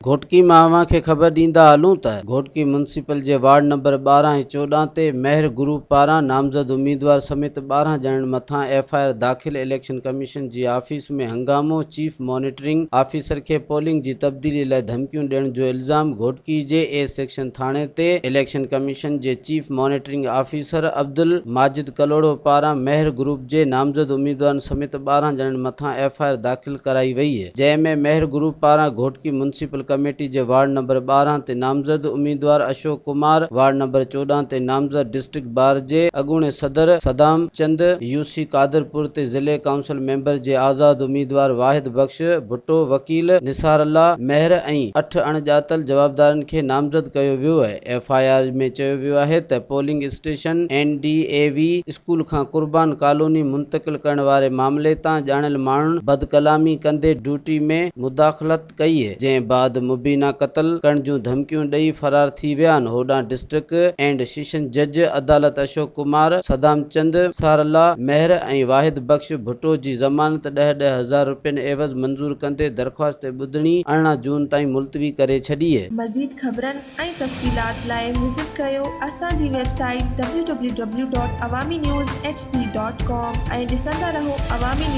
گهوٽڪي مان اوهان کي خبر ڏيندا هلون ته گهوٽڪي ميونسپل جي وارڊ نمبر 12 ۽ 14 تي مهر گروپ پاران نامزد اميدوار سميت 12 ڄڻن مٿان ايف I R داخل، اليڪشن ڪميشن جي آفيس ۾ هنگامو، چيف مانيٽرنگ آفيسر کي پولنگ جي تبديلي لاء ڌمڪيون ڏيڻ جو الزام، گهوٽڪي جي اي سيڪشن ٿاڻي تي اليڪشن ڪميشن جي chief monitoring officer Abdul Majid Kalhoro پاران مهر گروپ جي نامزد اميدوارن سميت 12 ڄڻن مٿان ايف I R داخل ڪرائي وئي. جنهن ۾ مهر گروپ پاران گهوٽڪي ميونسپل ڪميٽي جي وارڊ نمبر 12 تي نامزد اميدوار اشوڪ ڪمار، وارڊ نمبر 14 تي نامزد ڊسٽرڪٽ بار جي اڳوڻي صدر صدام چند، يو سي قادرپور تي ضلعي ڪائونسل ميمبر جي آزاد اميدوار واحد بخش ڀٽو، وڪيل نثار الله مهر ۽ اٺ اڻڄاتل جوابدارن کي نامزد ڪيو ويو آهي. ايف I R ۾ چيو ويو آهي ته polling station N D A V school کان قربان ڪالوني منتقل ڪرڻ واري معاملي تان ڄاڻايل ماڻهن بدڪلامي ڪندي ڊيوٽي ۾ مداخلت ڪئي، جنهن بعد مبينا قتل ڪرڻ جون ڌمڪيون ڏئي فرار ٿي ويا آهن. هوڏانهن ڊسٽرڪٽ اينڊ سيشن جج عدالت اشوڪ ڪمار، صدام چند، نثار الله مهر ۽ واحد بخش ڀٽو جي ضمانت ڏهه ڏهه هزار رپين عيوض منظور ڪندي درخواست تي ٻڌڻي 18 جون تائين ملتوي ڪري ڇڏي. مزيد خبرن ۽ تفصيلات لاء وزٽ ڪريو اسان جي website W W W dot Awami news H D dot com ۽ ڏسندا رهو عوامي نيوز.